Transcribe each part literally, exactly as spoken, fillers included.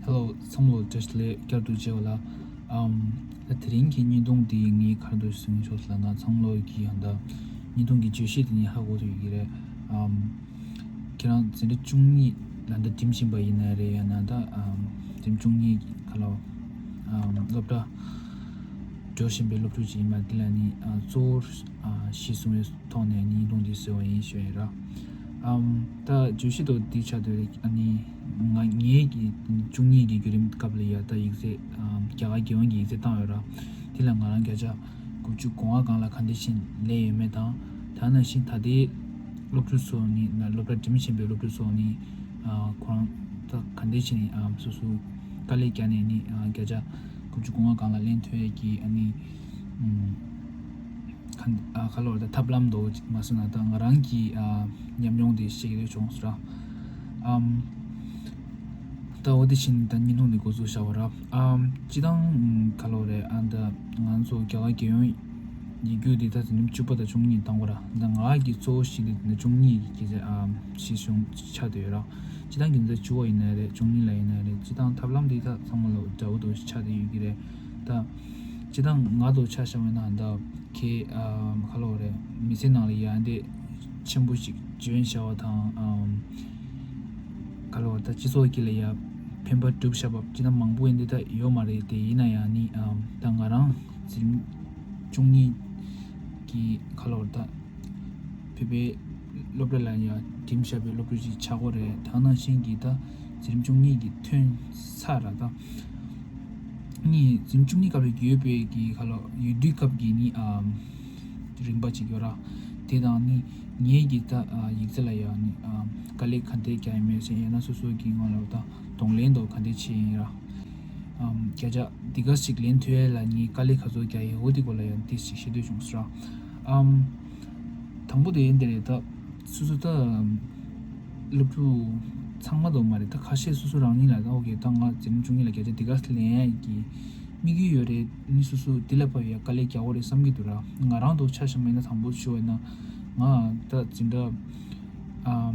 Hello ཚང་མ་ལ་བཀྲ་ཤིས་བདེ་ལེགས། བསྐྱར་དུ་མཇལ་བ་ལ། ཨམ། ད་དེ་རིང་གི་བརྙན་ཐུང་འདི་ངས་ག་རེ་འདྲ་ཞིག་བཟོས་ཡོད་ལབ་ན། ཚང་མ་ལོ་གི་ཡང་ད་བརྙན་ཐུང་གི་བརྗོད་གཞི་དེ་ནི་ཧ་གོ་ཐུབ་ཡོད་ཀྱི་རེད། ཨམ། ཁྱེད་རང་འཛིན་གྲྭ་བཅུ་གཉིས་ལ་ད་འགྲིམ་བཞིན་པ་ཡིན་ན་རེད། ཡང་ན་ད་ཨམ། འཛིན་གྲྭ་བཅུ་གཉིས་ཀྱི་ཁ་ལོ། ཨམ། སློབ་གྲྭ་འགྲོ་བཞིན་པའི་སློབ་ཕྲུག་ཅིག་ཡིན་པ་འདི་ལ་ནི་ཨ། གཙོ་བོར་ཨ། གཞི་བཟུང་བའི་ཐོག་ནས་བརྙན་ཐུང་འདི་བཟོས་པ་ཡིན་ཞུ་ཡ་ཡིན་ར། ཨམ། ད་བརྗོད་གཞི་ཐོག་འདི་ཆགས་དུས་ཨ་ནི་ང་ངེད་ཀྱི་བཅུ་གཉིས་ཀྱི་བརྒྱུད་རིམ་སྐབས་ལ་ཡ་ད་ཡིག་ཚད་ཨམ། རྒྱ་གར་རྒྱལ་ཡོངས་ཀྱི་ཡིག་ཚད་བཏང་ཡོད་ར། དེ་ལ་ང་རང་བརྒྱ་ཆ་དགུ་བཅུ་གོ་ལྔ་སྒང་ལ་ག་འདྲ་ཞིག་སླེབས་ཡོད་མེད་དང་། ད་ནང་བཞིན་ད་ལྟའི་སློབ་ཕྲུག་ཚོ་ནི་ན་སློབ་གྲྭ་འགྲིམ་བཞིན་པའི་སློབ་ཕྲུག་ཚོ་ནི་ཨ། ཁོ་རང་ད་ག་འདྲ་ཞིག་ནི་ཨམ། སོ་སོ་དཀའ་ལས་བརྒྱབ་ནས་ནི་ཨ། བརྒྱ་ཆ་དགུ་བཅུ་གོ་ལྔ་སྒང་ལ་སླེབས་ཐུབ་ཡས་ཀྱི་ཨ་ནི་ཨམ། ག་ཨ། ག་ལབ་དགོས་རེད། ད་ཐབས་ལམ་དོ་ཅིག་མ་སོང་ན་ད་ང་རང་གི་ཨ། ཉམས་མྱོང་དེ་བཤད་ཀྱི་རེད་བྱུང་སོང་ར། ཨམ། ད་འོ་དེ་བཞིན་ད་བརྙན་ཐུང་འདི་འགོ་འཛུགས་བྱ་བ་ར། ཨམ། སྤྱི་བཏང་ག་ལབ་དགོས་རེད། ཨ། ད་ང་ཚོ་རྒྱ་གར་རྒྱལ་ཡོངས་ཡིག་རྒྱུགས་འདི་ད་འཛིན་རིམ་བཅུ་པ་དང་བཅུ་གཉིས་བཏང་དགོས་ར། ད་ང་གི་གཙོ་བོ་ཞིག་འདི་ད་བཅུ་གཉིས་ཀྱི་སྐད་ཆ་ཨམ། གཞི་བཟུང་ཆགས་བསྡད་ཡོད་ར། སྤྱི་བཏང་གི་འཛིན་གྲྭ་བཅུ་པ་ཡིན་ན་རེད། བཅུ་གཉིས་ལ་ཡིན་ན་རེད། སྤྱི་བཏང་ཐབས་ལམ་འདི་ད་ཚང་མ་ལ་འདྲ་བོ་འདྲ་བོ་ཞིག་ཆགས་བསྡད་ཡོད་ཀྱི་རེད། ད་སྤྱི་བཏང་ང་དང་ཆ་བཞག་པ་ཡིན་ན་ད་ཁྱེད་ཨམ། ག་ལབ་དགོས་རེད། མི་ཚེ་ནང་ལ་ཡ་འདི་ཆེན་པོ་ཞིག་འཇོན་བྱ་བ་དང་ཨམ། ག་ལབ་དགོས་རེད། ད་སྤྱི་ཚོགས་ཀྱི་ལ་ཡ་ཕན་པ་སྒྲུབ་བྱ་བ་སྤྱི་བཏང་མང་པོ་ཡིན་འདི་ད་ཡོད་མ་རེད། དེ་ཡིན་ན་ཡང་ནི་ཨམ། ད་ང་རང་འཛིན་རིམ་བཅུ་གཉིས་ཀྱི་ག་ལབ་དགོས་རེད། ད་བོད་པའི་སློབ་གྲྭ་ལ་ཡ་འགྲིམ་བཞག་པའི་སློབ་ཕྲུག་ཅིག་ཆགས་ཀྱི་རེད། ད་ནང་བཞིན་གྱི་ད་འཛིན་རིམ་བཅུ་གཉིས་ཀྱི་ཐོན་ཚར་ར། ད་ནི་འཛིན་རིམ་བཅུ་གཉིས་སྐབས་ལ་ཡོད་པའི་གི་ག་ལབ་ཡོད་དུས་སྐབས་ཀྱི་ནི་ཨམ། རིམ་པ་ཅིག་ཡོད་ར། དེ་དང་ནི་ངེད་ཀྱི་ད་ཨ། ཡིག་ཚད་ལ་ཡ་ནི་ཨམ། དཀའ་ལས་ག་འདྲས་བརྒྱབ་ཡོད་མེད་ཟེར། ཡང་ན་སོ་སོ་གི་ངོས་ལ་ད་གདོང་ལེན་དང་ག་འདྲས་བྱས་ཡིན་ར། ཨམ། བརྒྱ་ཆ་འདི་ག་ཞིག་ལེན་ཐུབ་ཡས་ལ་ངས་དཀའ་ལས་ག་ཚོད་བརྒྱབ་ཡོད། འོ་དེ་སྐོར་ལ་ཡང་ཏོག་ཙམ་བཤད་འདོད་བྱུང་སོང་ར། ཨམ། དང་པོ་དེ་འདི་རེད། ད་སོ་སོ་ད་སློབ་ཕྲུག་ཚང་མ་དང་མ་རེད། ད་ཁ་ཤས་སོ་སོ་རང་ཉིད་ལ་ད་ཨོ་ཀེ་ད་ང་འཛིན་རིམ་བཅུ་གཉིས་ལ་བརྒྱ་ཆ་འདི་ག་ལེན་ཡས་ཀྱི་དམིགས་ཡུལ་ཡོད་རེད། ནི་སོ་སོ་འདི་ལ་བབས་ཡ་དཀའ་ལས་རྒྱག་གི་རེད་བསམ་གྱི་འདུག་ར། ང་རང་དང་ཆ་བཞག་པ་ཡིན་ན་དང་པོ་ཞུ་བ་ཡིན་ན་ང་ད་འཛིན་གྲྭ་ཨམ།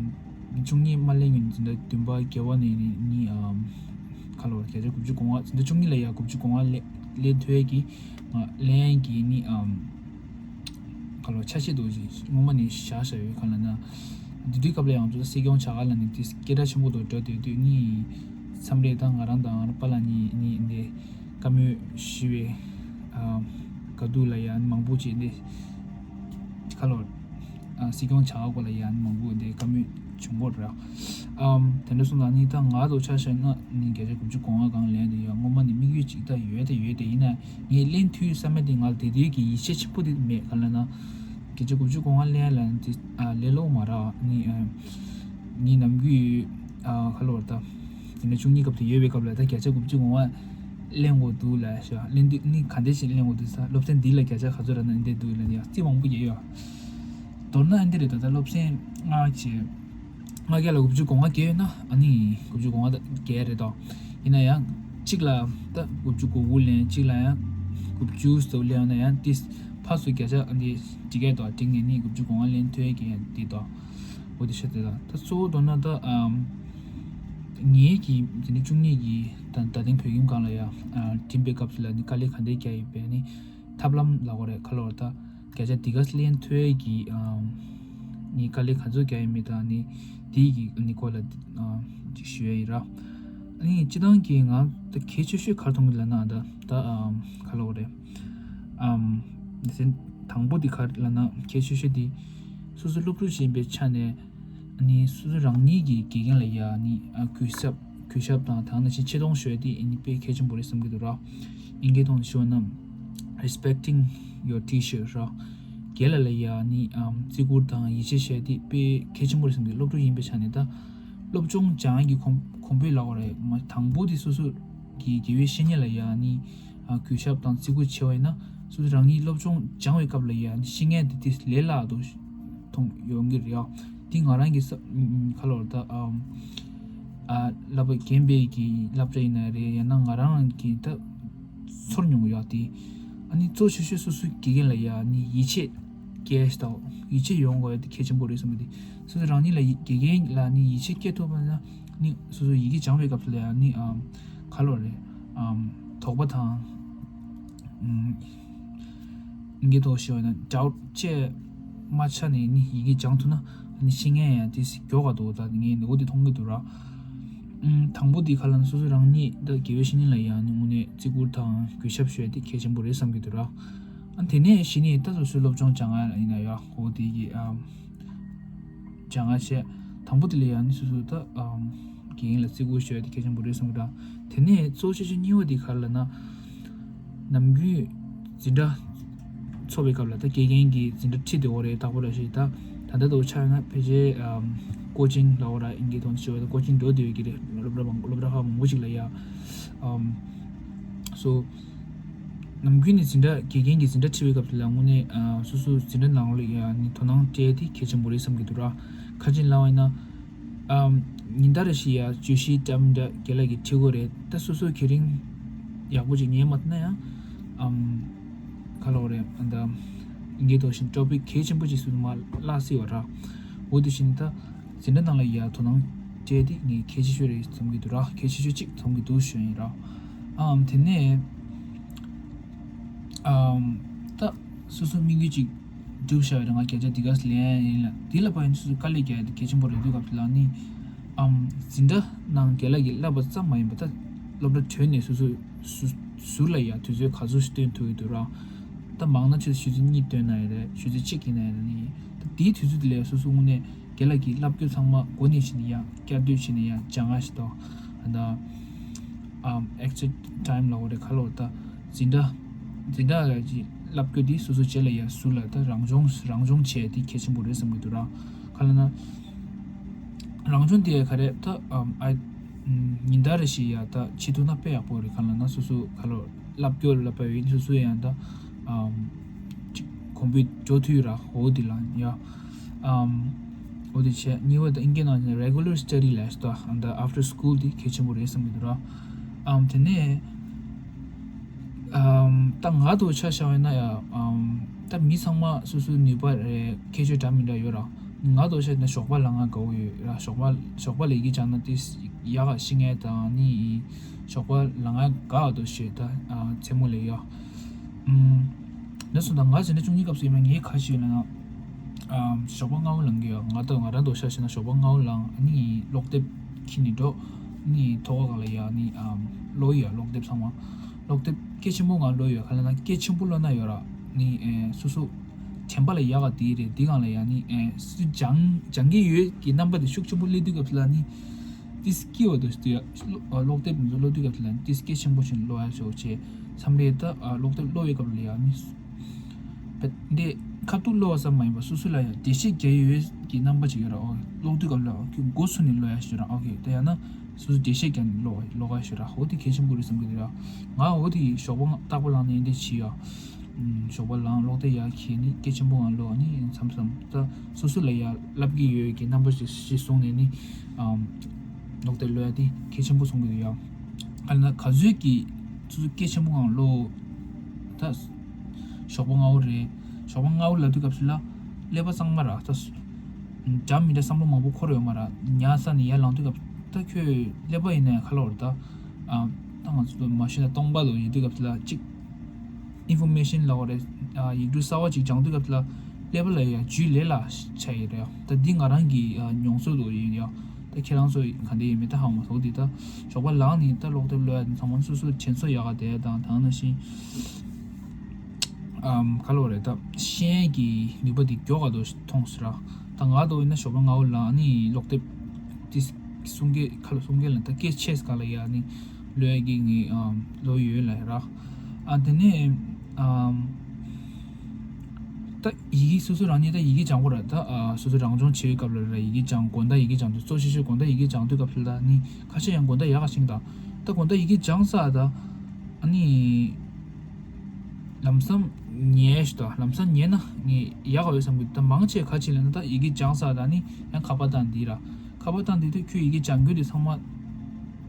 བཅུ་གཉིས་མ་སླེབས་ངས་འཛིན་གྲྭ་བདུན་པ་བརྒྱད་པ་ནས་ནི་ནི་ཨམ། ག་ལབ་དགོས་རེད། བརྒྱ་ཆ་དགུ་བཅུ་གོ་ལྔ། འཛིན་གྲྭ་བཅུ་གཉིས་ལ་ཡ་དགུ་བཅུ་གོ་ལྔ་སླེབས་སླེབས་ཐུབ་ཡས་ཀྱི་ང་ལེན་གྱི་ནི་ཨམ། ག་ལབ་དགོས་རེད། འཆར་གཞི་འདུག་ཅིག་སྔོན་མ་ནས་བཞག་བཞག་ཡོད། ག་ལབ་ན་འདི་དུས་སྐབས་ལ་ཡང་ཚོ་སྲིད་སྐྱོང་བྱ་དགའ་ལ་ནི་དེ་སྐད་གྲགས་ཆེན་པོ་དང་འདྲ་སྡོད་དུས་ནི་མཚམས་རེ་ད་ང་རང་དང་ང་རང་པཱ་ལགས་གཉིས་ནི་འདི་བཀའ་མོལ་ཞུ་བའི་ཨམ། ག་དུས་ལ་ཡང་མང་པོ་ཅིག་འདི་ག་ལབ་དགོས་རེད། ཨ། སྲིད་སྐྱོང་བྱ་དགའ་སྐོར་ལ་ཡང་མང་པོ་འདི་བཀའ་མོལ་བྱུང་གི་རེད། ཨམ། དེ་འདྲ་སོང་ཙང་ནི་ད་ང་དང་ཆ་བཞག་ན་ནི་བརྒྱ་ཆ་དགུ་བཅུ་གོ་ལྔ་སྒང་ལེན་དེ་ཡང་སྔོན་མ་ནས་དམིགས་ཡུལ་ཅིག་ད་ཡོད་དེ་ཡོད་དེ། ཡིན་ན་ངས་ལེན་ཐུབ་བསམ་ཡས་དེ་ང་ལ་དེ་དུས་ཀྱི་ཡིད་ཆེས་ཆེན་པོ་དེ་མེད། ག་ལབ་ན་བརྒྱ་ཆ་དགུ་བཅུ་གོ་ལྔ་ལེན་ཡས་ལ་དེ་ཨ། ལས་སླ་པོ་མ་རེད་ནི་ཨ། ངའི་ནམ་རྒྱུན་ཨ། ག་ལབ་དགོས་རེད། ད་དེ་ནས་བཅུ་གཉིས་སྐབས་དེ་ཡོད་པའི་སྐབས་ལ་ད་བརྒྱ་ཆ་དགུ་བཅུ་གོ་ལྔ་ལེན་དགོས་འདུག་ལབ་ཤག་ལེན་དུས་ནི་ག་འདྲས་ཞིག་ལེན་དགོས་འདུག་ཟེར། སློབ་ཚན་འདི་ལ་བརྒྱ་ཆ་ག་ཚོད་རག་ན་འདི་འདུག་ལབ་ནས་ཡང་རྩིས་མང་པོ་རྒྱག་ཡོད། མདོར་ན་འདི་རེད། ད་ལྟ་སློབ་ཚན་ལྔ་བྱས། ལྔ་བརྒྱ་ལ་དགུ་བཅུ་གོ་ལྔ་བརྒྱབ་ཡོད་ན་ཨ་ནི་དགུ་བཅུ་གོ་ལྔ་བརྒྱབ་རེད་དོ། ཡིན་ན་ཡང་གཅིག་ལ་ད་དགུ་བཅུ་གོ་དགུ་ལེན། གཅིག་ལ་ཡང་དགུ་བཅུ་ཙམ་ལེན་ཡོང་ན་ཡང་ཏིས་ཕར་ཚུར་བརྒྱ་ཆ་ཨ་འདི་འགྲིག་གས་དོ། འགྲིག་ནས་ནི་དགུ་བཅུ་གོ་ལྔ་ལེན་ཐུབ་ཡས་ཀྱི་ཡང་འདི་དོ། འོ་དེ་ཤ་དེ་ལ་ད་གཙོ་བོ་མདོར་ན་ད་ཨམ། ངེད་ཀྱི་དེ་ནི་བཅུ་གཉིས་ཀྱི་ད་ད་ཐེངས་བོད་ཁྱིམ་སྒང་ལ་ཡང་ཨ། འགྲིམ་པའི་སྐབས་སུ་ལ་ནི་དཀའ་ལས་ག་འདྲས་བརྒྱབ་ཡོད་པས་ནི། ཐབས་ལམ་ལབ་དགོས་རེད། ག་ལབ་དགོས་རེད། ད་བརྒྱ་ཆ་འདི་ག་ལེན་ཐུབ་ཡས་ཀྱི་ཨམ། ནི་དཀའ་ལས་ག་ཚོད་བརྒྱབ་ཡོད་མེད་དང་ནི་དེའི་གི་ནི་སྐོར་ལ་ཨམ། ཅིག་ཞུ་ཡས་ཡིན་ར། ཨ་ནི་སྤྱི་བཏང་གི་ང་ད་གལ་ཆེ་ཤོས་ག་རེ་མཐོང་གི་ལབ་ན་ད་ད་ཨམ། ག་ལབ་དགོས་རེད། ཨམ། དེ་དང་པོ་དེ་ག་རེ་ལབ་ན་གལ་ཆེ་ཤོས་དེ་སོ་སོ་སློབ་ཕྲུག་ཅིག་ཡིན་པའི་ཆ་ནས་ཨ་ནི་སོ་སོ་རང་ཉིད་ཀྱི་དགེ་རྒན་ལ་ཡ་ནི་ཨ་གུས་ཞབས་གུས་ཞབས་དང་དེ་ནང་བཞིན་ཆེ་མཐོང་ཞུ་ཡ་དེ་ཨ་ནི་དཔེ་གལ་ཆེན་པོ་རེད་བསམ་གྱི་འདུག་ར། དབྱིན་སྐད་ཐོག་ནས་ཞུ་བ་ན་respecting your teacher ར། རྒན་ལགས་ལ་ཡ་ནི་ཨམ་བརྩི་བཀུར་དང་ཡིད་ཆེས་བྱས་ཏེ་དཔེ་གལ་ཆེན་པོ་རེད་བསམ་གྱི། སློབ་ཕྲུག་ཡིན་པའི་ཆ་ནས་ད་སློབ་སྦྱོང་སྦྱང་ཡག་གི་གོམ་གོམ་པ་ལབ་དགོས་རེད། མ་དང་པོ་དེ་སོ་སོ་གི་དགེ་བའི་བཤེས་གཉེན་ལ་ཡ་ནི་ཨ་གུས་ཞབས་དང་བརྩི་བཀུར་བྱས་པ་ཡིན་ན་སོ་སོ་རང་ཉིད་སློབ་སྦྱོང་སྦྱང་བའི་སྐབས་ལ་ཡ་ནི་ཤེས་མཁན་དེ་དེ་ལས་སླ་པོ་མཐོང་ཡོང་གི་རེད་ཡ། དེ་ང་རང་གི་ས་ཁ་ལོར་ད་ཨམ། ཨ་བསླབ་པ་རྒན་པའི་གི་བསླབ་བྱ་ཡིན་ན་རེད། ཡང་ན་ང་རང་གི་ད་ཚོར་མྱོང་ཡོད་དེ། ཨ་ནི་གཙོ་ཆེ་ཤོས་སོ་སོའི་དགེ་རྒན་ལ་ཡ་ནི་ཡིད་ཆེས་སྐྱེ་ཞིག་དང་ཡིད་ཆེས་ཡོང་དགོས་ཡ་དེ་གལ་ཆེན་པོ་རེད་བསམ་གི། དེ་སོ་སོ་རང་ཉིད་ལ་ཡི་དགེ་རྒན་ལ་ནི་ཡིད་ཆེས་སྐྱེ་ཐུབ་པ་ན་ནི་སོ་སོ་ཡི་གེ་སྦྱང་བའི་སྐབས་སུ་ལ་ཡ་ནི་ཨམ། ག་ལོ་རེད། ཨམ། དོགས་པ་དང་། ཨམ། ཨིན་སྐད་ཐོག་ཤོད་ན་doubt བཅས་མ་ཆགས་ནས་ནི་ཡི་གེ་སྦྱང་ཐུབ་ན་ནི་ཤེས་མཁན་ཡང་དེ་མགྱོགས་ག་འདུག་ད་ངས་ནི་འོ་དེ་མཐོང་གི་འདུག་ར། ཨམ། དང་པོ་དེ་ག་ལ་ན་སོ་སོ་རང་ཉིད་ད་དགེ་བའི་བཤེས་གཉེན་ལ་ཡང་ནི་དངོས་གནས་བརྩི་བཀུར་དང་གུས་ཞབས་ཞུ་ཡ་དེ་གལ་ཆེན་པོ་རེད་བསམ་གྱི་འདུག་ར། ཨ་དེ་ནས་གཞི་ནས་ད་སོ་སོའི་སློབ་སྦྱོང་སྦྱང་ཡ་ཡིན་ན་ཡང་འོ་དེ་གི་ཨམ། སྦྱང་ཡ་བྱས། དང་པོ་དེ་ལ་ཡང་ནི་སོ་སོ་ད་ཨམ། དགེ་རྒན་ལ་བརྩི་བཀུར་ཞུ་ཡ་དེ་གལ་ཆེན་པོ་རེད་བསམ་གྱི་འདུག་དེ་ནས་གཙོ་ཆེ་ཆེ་གཉིས་པ་དེ་ག་རེ་ལབ་ན། ནམ་རྒྱུན་འཛིན་གྲྭ་ཚོགས་པའི་སྐབས་ལ་ད་དགེ་རྒན་གྱིས་འཛིན་གྲྭ་ཁྲིད་བསྡད་ཡོད་རེད། རྟག་པར་རེ་ཞིག་ད་ད་ལྟ་དུ་ཆ་ཡོད་ན་ཕལ་ཆེར་ཨམ། ཀོ་ཅིང་ལབ་ཡོད་ར། ཨིན་སྐད་ཐོག་ནས་ཞུ་བ་ད་ཀོ་ཅིང་འགྲོ་བསྡད་ཡོད་ཀྱི་རེད། སློབ་གྲྭ་མང་སློབ་གྲྭ་ཁག་མང་པོ་ཞིག་ལ་ཡ། ཨམ། སོ། ནམ་རྒྱུན་ནས་འཛིན་གྲྭ་དགེ་རྒན་གྱིས་འཛིན་གྲྭ་ཁྲིད་པའི་སྐབས་དེ་ལ་དངོས་གནས་ཨ། སོ་སོའི་འཛིན་གྲྭ་ནང་ལ་ཡ་ནི་དོ་སྣང་སྤྲད་དེ་གལ་ཆེན་པོ་རེད་བསམ་གྱི་འདུག་ར། ཁ་ཅིག་ལབ་པ་ཡིན་ན། ཨམ། ཉིན་ལྟར་རེ་བཞིན་ཡ་བརྗོད་གཞི་འདྲ་མི་འདྲ་རྒན་ལགས་ཀྱིས་ཁྲིད་ཀྱི་ཡོད་རེད། ད་སོ་སོ་དེ་རིང་ཡག་པོ་ཅིག་ཉན་མ་ཐུབ་ན་ཡང་། ཨམ། ག་ལབ་དགོས་རེད། ཨ་ད། ཨིན་སྐད་ཐོག་བཞིན་topic་གལ་ཆེན་པོ་ཅིག་སུ་མ་བརླག་སྲིད་པ་ར། འོ་དེ་བཞིན་ད། འཛིན་གྲྭ་ནང་ལ་ཡ་དོ་སྣང་སྤྲད་དེ་ངས་གལ་ཆེ་ཤོས་རེད་བསམ་གྱི་འདུག་ར། གལ་ཆེ་ཤོས་གཅིག་མཐོང་གི་འདུག་ཞུ་ཡིན་ར། ཨམ། དེ་ནས། ཨམ། ད་སོ་སོ་དམིགས་ཡུལ་གཅིག་འགྲུབ་བཞག་ཡོད་རེད། ང་བརྒྱ་ཆ་འདི་ག་ལེན་ཡ་ཡིན་ལ་འདི་ལ་ཕར་ཡིན་སོ་སོ་དཀའ་ལས་རྒྱག་ཡ་དེ་གལ་ཆེན་པོ་རེད་འདུག་སྐབས་དེ་ལ་ནི། ཨམ། འཛིན་གྲྭ་ནང་རྒན་ལགས་ཀྱིས་བསླབ་པ་ཙམ་མ་ཡིན་པ་ད་སློབ་གྲྭ་གྲོལ་ནས་སོ་སོ་ཟུར་ཟུར་ལ་ཡ་དུས་ཚོད་ག་ཚོད་ཞིག་བཏོན་ཐུབ་ཀྱི་འདུག་ར། ད་མང་ན་ཆུ་ཚོད་ཆུ་ཚོད་གཉིས་བཏོན་ན་ཡ་རེད། ཆུ་ཚོད་གཅིག་ཡིན་ན་ཡ་རེད་ནི། ད་དེའི་དུས་ཚོད་དེ་ལ་སོ་སོ་དངོས་གནས། རྒན་ལགས་ཀྱིས་བསླབ་རྒྱུ་ཚང་མ་འགོ་ནས་བྱས་ནས་ཡང་བསྐྱར་ཟློས་བྱས་ནས་ཡང་སྦྱང་ཡ་ཞིག་དང་། ཨ་ད། ཨམ། extra time ལབ་དགོས་རེད། ག་ལབ་དགོས་རེད། ད་འཛིན་གྲྭ། འཛིན་གྲྭ་ལ་ཅིག་བསླབ་རྒྱུ་འདི་སོ་སོ་རྗེས་ལ་ཡང་ཟུར་ལ་ད་རང་སྦྱོང་རང་སྦྱོང་བྱས་དེ་གལ་ཆེན་པོ་རེད་བསམ་གྱི་འདུག་ར། ག་ལབ་ན། རང་སྦྱོང་དེ་ག་རེད་ད། ཨམ། ཨ། ཉིན་ལྟར་རེ་བཞིན་ཡ་ད་བྱེད་ཐུབ་ན་དཔེ་ཡག་པོ་རེད། ག་ལབ་ན་སོ་སོ་ག་ལབ་བསླབ་རྒྱུ་ལ་བབས་ཡིན་སོ་སོ་ཡང་ད། ཨམ། ཅིག་གོམ་པའི་འགྲོ་དུས་ར་འོ་དེ་ལ་ཡ། ཨམ། འོ་དེ་བྱས་གཉིས་པ་ད་ཨིན་སྐད་ནང་ནས་regular study ལབ་ཡ་ཞིག་ད་ཨམ་ད་after school དེ་གལ་ཆེན་པོ་རེད་བསམ་གྱི་འདུག་ར། ཨམ་དེ་ནས་ཨམ་ད་ང་དང་ཆ་བཞག་པ་ཡིན་ན་ཡ་ཨམ་ད་མི་ཚང་མ་སོ་སོའི་ནུས་པ་རེད། ཁྱད་ཆོས་འདྲ་མི་འདྲ་ཡོད་ར། ང་དང་ཆ་བཞག་ན་ཞོགས་པ་ལངས་ན་དགའ་བོ་ཡོད་ར། ཞོགས་པ་ཞོགས་པ་ལ་ཡི་གེ་སྦྱངས་ན་དེ་ཡག་ག་ཤེས་མཁན་དང་ནི་ཞོགས་པ་ལངས་ན་དགའ་འདུག་ཞེས་ད་ཨ་མཚན་མོ་ལ་ཡ། ཨུམ། ད་སོང་ད་ང་འཛིན་གྲྭ་བཅུ་གཉིས་སྐབས་སུ་ཡིན་ན་ངས་ག་རེ་བྱས་ཡོད་ལབ་ན། ཨམ། ཞོགས་པ་སྔ་པོ་ལངས་ཀྱི་ཡོད། ང་དང་ང་རང་དང་ཆ་བཞག་ན་ཞོགས་པ་སྔ་པོ་ལངས། ཨ་ནི་ཀློག་དེབ་འཁྱེར་ནས་འགྲོ། ཨ་ནི་ཐོག་ཁ་སྒང་ལ་ཡ་ཨ་ནི་ཨམ། ཀློག་ཡ། ཀློག་དེབ་ཚང་མ། ཀློག་དེབ་སྐད་ཆེན་པོ་ངང་ཀློག་ཡ། ག་ལབ་ན་སྐད་ཆེན་པོ་ཀློག་ན་ཡོད་ར། ཨ་ནི་ཨེ་སོ་སོ་དྲན་པ་ལ་ཡག་ག་དེ་རེད། དེ་སྒང་ལ་ཡ་ཨ་ནི་ཨེ་སོ་སོ་སྦྱང་སྦྱང་གི་ཡོད་ཀྱི་རྣམ་པ་དེ་ཤུགས་ཆེན་པོ་སླེབས་དུས་སྐབས་སུ་ལ་ཨ་ནི། ཏིས་སྐྱིད་པ་འདུག་ཟེར་དུས་ཡ། ཀློག་དེབ་འདི་ཚོ་ཀློག་དུས་སྐབས་དེ་ལ་ཏིས་སྐད་ཆེན་པོ་ཞིག་ཀློག་ཡ་ཞོག་ཅེས་བསམ་རེད། ད་ཀློག་དེབ་ཀློག་པའི་སྐབས་ལ་ཡ་ནི། བེད་འདི་ཁ་ཐུག་ཀློག་པ་ཙམ་མ་ཡིན་པར་སོ་སོ་ལ་ཡ་འགྲེལ་བཤད་རྒྱག་ཡོད་ཀྱི་རྣམ་པ་ཅིག་ཡོད་ར། ཨོ་ཀློག་དུས་སྐབས་ལ་ཨོ་ཁྱོད་མགོ་ཚོས་ནས་ཀློག་ཡ་ཞིག་ར། ཨོ་ཁེ་ད་ཡང་ན་སོ་སོ་འགྲེལ་བཤད་རྒྱག་ནས་ཀློག་ཀློག་ཡ་ཞིག་ར། ཨོ་དེ་གལ་ཆེན་པོ་རེད་བསམ་གི་འདུག་ར། ང་ཨོ་དེ་ཞོགས་པ་རྟག་པར་ལངས་ནས་འདི་བྱེད་ཡ། ཞོགས་པ་ལངས་ཀློག་དེབ་ཡར་འཁྱེར་ནི་སྐད་ཆེན་པོ་ངང་ཀློག་ནི་མཚམས་མཚམས་ད་སོ་སོ་ལ་ཡ་བསླབ་ཀྱི་ཡོད་ཀྱི་རྣམ་པ་ཞིག་ཞིག་བཟུང་ནས་ནི་ཨམ། ཀློག་དེབ་ཀློག་ཡ་དེ་གལ་ཆེན་པོ་མཐོང་གི་འདུག་ཡ། ག་ལབ་ན་ག་ཚོད་ཀྱི་སོ་སོ་སྐད་ཆེན་པོ་ངང་ཀློག་ད་ཞོགས་པ་སྔ་པོ་རེད། ཞོགས་པ་སྔ་པོ་ལབ་དུས་སྐབས་སུ་ལ་ཀླད་པ་གཙང་མ་ར་ད་འདྲ་མི་འདྲ་བསམ་བློ་མང་པོ་འཁོར་ཡོད་མ་ར། ཉལ་ས་ནས་ཡར་ལངས་དུས་སྐབས་ད་ཁྱོད་ཀླད་པ་ཡིན་ན་ཡང་ག་ལབ་ར་ད་ཨམ། ད་ང་ཚོ་མ་ཤི་ན་སྟོང་པ་ལོ་ཡིན་དུས་སྐབས་སུ་ལ་གཅིག་ཨིན་ཕོར་མེ་ཤན་ལབ་དགོས་རེད། ཨ་ཡིག་འབྲུ་གསར་བ་ཅིག་སྦྱང་དུས་སྐབས་ལ་ཀླད་པ་ལ་ཡང་རྒྱུས་ལས་སླ་ཆགས་ཡོད་རེད། ད་འདི་ང་རང་གི་ཨ་མྱོང་ཚོར་དུ་ཡིན་ཡ། ད་ཁྱེད་རང་ཚོ་ག་འདྲ་ཡིན་མིན་ད་ཧ་མ་གོ། འདི་ད་ཞོགས་པ་ལངས་ནས་ད་ཀློག་དེབ་ཀློག་ཡ་དེ་ཚང་མ་སོ་སོའི་དྲན་གསོ་ཡག་ག་བསྡད་དང་། དེ་ནང་བཞིན་ཨམ་ག་ལབ་དགོས་རེད། ད་ཤེས་ཡོན་གྱི་ནུས་པ་འདི་མགྱོགས་ག་དུ་ཐོངས་ཟེར་ར། ད་ང་དང་ཡིན་ན་ཞོགས་པ་སྔ་པོ་ལངས་ནི་ཀློག་དེབ་དེ་གསུང་སྐད་ག་ལ་གསུང་སྐད་ལ་ད་སྐད་ཆེ་ས་ག་ལ་ཡ་ནི་ཀློག་ཡ་གི་ངའི་ཨམ་བློ་ཡོད་ལ་ར། ཨ་དེ་ནས་ཨམ། ད་ཡི་གེ་སོ་སོ་རང་ཉིད་ད་ཡི་གེ་སྦྱང་དགོས་ར། ད་ཨ་སོ་སོ་རང་སྦྱོང་བྱེད་པའི་སྐབས་ལ་ར་ཡི་གེ་སྦྱང་དགོས། ད་ཡི་གེ་སྦྱང་དུས་གཙོ་ཆེ་ཤོས་དགོས། ད་ཡི་གེ་སྦྱང་དུས་སྐབས་སུ་ད་ནི་ཁ་ཤས་ཡང་དགོས། ད་ཡག་ག་ཤེས་ད་ད་དགོས། ད་ཡི་གེ་སྦྱང་ས་ད་ཨ་ནི་ལམ་སང་ཉལ་ཞིག་ད་ལམ་སང་ཉལ་ན་ངས་ཡག་ག་ཡོད་བསམ་གི། ད་མང་ཆེ་ག་ཅི་ལབ་ན་ད་ཡི་གེ་སྦྱང་ས་ད་ནི་ཡང་ཁ་པར་བཏང་འདི་ར། ཁ་པར་བཏང་འདི་དུས་ཁྱོད་ཡི་གེ་སྦྱང་རྒྱུ་དེ་ཚང་མ།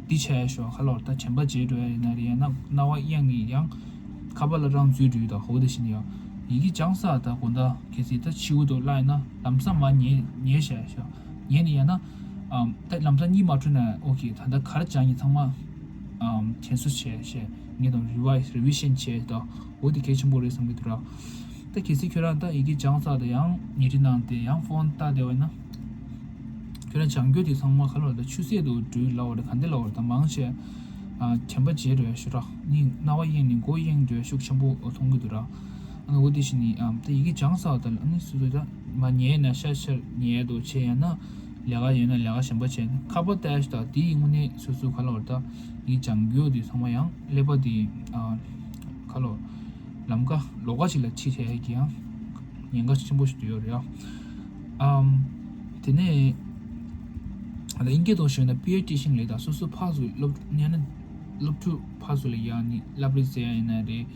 འདི་བྱས་ཤོག་ཁ་ལོར་ད་དྲན་པ་བརྗེད་འགྲོ་ཡ་ཡིན་ན་རེད། ཡང་ན་རྣ་བ་གཡེང་ནས་ཡང་ཁ་པར་ལ་རང་འཛུལ་འགྲོ་ཡོད། ད་འོ་དེ་བཞིན་ཡང་ཡི་གེ་སྦྱང་ས་ད་དགོང་དག་གལ་སྲིད་ད་ཕྱི་དྲོ་ལ་ཡིན་ན་ལམ་སང་མར་ཉལ་ཉལ་བྱས་ཤོག་ཉལ་ནས་ཡང་ན་ཨམ་ད་ལམ་སང་གཉིད་མ་ཁུག་ན་ཨོ་ཁེ་ད་ལྟ་ག་རེ་སྦྱངས་ཡིན་ཚང་མ་ ཨམ་དྲན་གསོ་བྱས་བྱས་ངས་དང་revise revision་བྱས་ད་འོ་དེ་གལ་ཆེན་པོ་རེད་བསམ་གྱི་འདུག་ར། ད་གལ་སྲིད་ཁྱོད་རང་ད་ཡི་གེ་སྦྱངས་ཚར་ད་ཡང་ཉིན་རེ་ནང་དེ་ཡང་ཕོན་ལྟ་བསྡད་པ་ཡིན་ན། ཁྱོད་རང་སྦྱང་རྒྱུ་དེ་ཚང་མ་ག་ལ་བ་ད་ཆུ་སྲིན་དུ་འགྲོ་ལབ་པ་རེད། ག་འདི་ལབ་པ་རེད། ད་མང་ཆེ་ཨ་དྲན་པ་བརྗེད་འགྲོ་ཡ་ཤོད་ར། ནི་རྣ་བ་གཡེང་ནས་མགོ་གཡེང་འགྲོ་ཡ་ཤུགས་ཆེན་པོ་མཐོང་གི་འདུག་ར། ཨ་ནི་འོ་དེ་བཞིན་ནི་ཨམ་ད་ཡི་གེ་སྦྱངས་ཚར་ད་ཨ་ནི་སོ་སོ་ད་མ་ཉལ་ན་ཤར་ཤར་ཉལ་དུ་བྱས་ཡང་ན་ལས་ཀ་ཡོད་ན་ལས་ཀ་གཞན་པ་བྱས་ན་ཁ་པར་ལྟ་ཡ་ཤོད་ད་དེའི་དངོས་གནས་སོ་སོ་ག་ལ་བ་ད་ཡི་གེ་སྦྱང་རྒྱུ་དེ་ཚང་མ་ཡང་ཀླད་པ་དེ་ཨ་ག་ལ་བ་ལམ་ཀ་ལོགས་ཀ་ཞིག་ལ་ཁྲིད་བྱས་ཡ་གི་ཡང་ཉེན་ཁ་ཆེན་པོ་ཞིག་ཏུ་ཡོད་རེད་ཡ། ཨམ། དེ་ནས་ཨ་ལ་དབྱིན་སྐད་ཐོག་ཞུས་ན་peer teaching་ལས་དང་སོ་སོ་ཕར་ཚུར་སློབ་ཡང་ན་སློབ་ཕྲུག་ཕར་ཚུར་ལ་ཡང་ནི་བསླབ་རེས་ཟེར་ཡ་ཡིན་ན་རེད།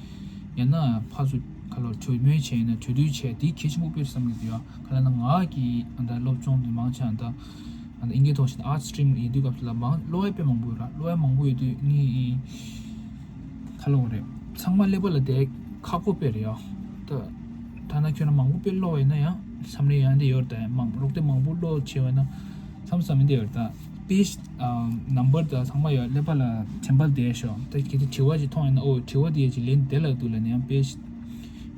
ཡང་ན་ཕར་ཚུར་ག་ལ་གྲོས་མོལ་བྱས་ཡིན་ན་གྲོས་བསྡུར་བྱས་དེ་གལ་ཆེན་པོ་དཔེ་བསམ་གྱི་འདུག་ཡ། ག་ལ་ན་ང་གི་ཨ་ད་སློབ་སྦྱོང་དེ་མང་ཆེ་ཨ་ད་ཨ་ད་དབྱིན་སྐད་ཐོག་ཞུས་ན་arts stream་ཡིན་དུས་སྐབས་སུ་ལ་མང་སློབ་ཡ་དཔེ་མང་པོ་ཡོད་ར། སློབ་ཡ་མང་པོ་ཡོད་དུས་ནི་ཁ་ལོ་རེད། ཚང་མ་ཀླད་པ་ལ་བསྡད་ཁག་པོ་དཔེ་རེད་ཡ། ད་ཐ་ན་ཁྱོད་རང་མང་པོ་དཔེ་ཀློག་ཡིན་ན་ཡང་མཚམས་རེ་ཡང་འདི་ཡོད་རེད། ད་མང་ཀློག་དེབ་མང་པོ་ཀློག་བྱས་པ་ན་མཚམས་མཚམས་འདི་ཡོད་རེད། ད་page number་ད་ཚང་མ་ཡོད་ཀླད་པ་ལ་དྲན་པ་བསྡད་ཤོག་ད་གལ་ཏེ་དྲི་བ་ཅིག་མཐོང་ཡིན་ན་ཨོ་དྲི་བ་དེ་ཅིག་ལན་དེ་ལ་འདུག་ལ་ནི་ཡང་page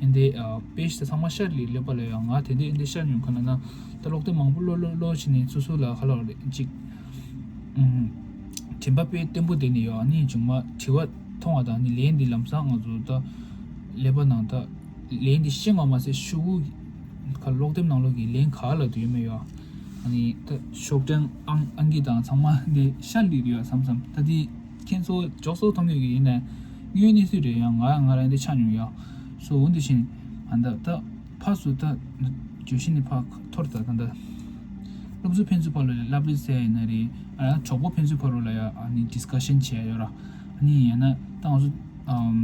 ཨིན་དེ་page་ད་ཚང་མ་ཤར་ལི་ཀླད་པ་ལ་ཡང་ང་དེ་འདི་ཨིན་དེ་ཤར་མྱོང་ག་ལ་ན་ད་ཀློག་དེབ་མང་པོ་ཀློག་ཀློག་ཀློག་བྱས་ནས་སོ་སོ་ལ་ཁ་ལོ་རེད་ཅིག་དྲན་པ་དཔེ་བརྟན་པོ་དེ་ནི་ཡོད། ཨ་ནི་བྱུང་མ་དྲི་བ་མཐོང་བ་དང་ནི་ལན་འདི་ལམ་སང་ང་ཚོ་ད་ཀླད་པ་ནང་ད་ལན་འདི་ཤེས་ང་མ་ཟད་ཤུ་གུ་ཁ་ཀློག་དེབ་ནང་ལོགས་ཀྱི་ལན་ག་ལ་དུ་ཡོད་མེད་ཡོད། ཨ་ནི་ད་ཤོག་གྲངས་ཨང་ཨང་ཀི་དང་ཚང་མ་འདི་ཤར་ལི་རེད་ཡོད་བསམ་བསམ་ད་འདི་ཁྱེད་ཚོ་འཇོག་སོ་མཐོང་ཡོད་ཀྱི་ཡིན་ནའི་དངོས་གནས་སུ་རེད་ཡང་ང་ང་རང་འདི་ཆ་མྱོང་ཡོད། སོ་འོ་འདི་བཞིན་ཨ་ད་ད། ཕར་ཚུར་ད་བརྗོད་གཞི་ནི་ཕར་འཐོར་ད་ད་ད། སློབ་གཙོ་ཕན་ཚུན་བར་ལ་བསླབ་རེས་ཟེར་ཡིན་ན་རེད། ཨ་གྲོགས་པོ་ཕན་ཚུན་བར་ལ་ཡ་ཨ་ནི་discussion་བྱས་ཡོད་ར། ཨ་ནི་ཡང་ན་ད་ང་ཚོ་ཨམ་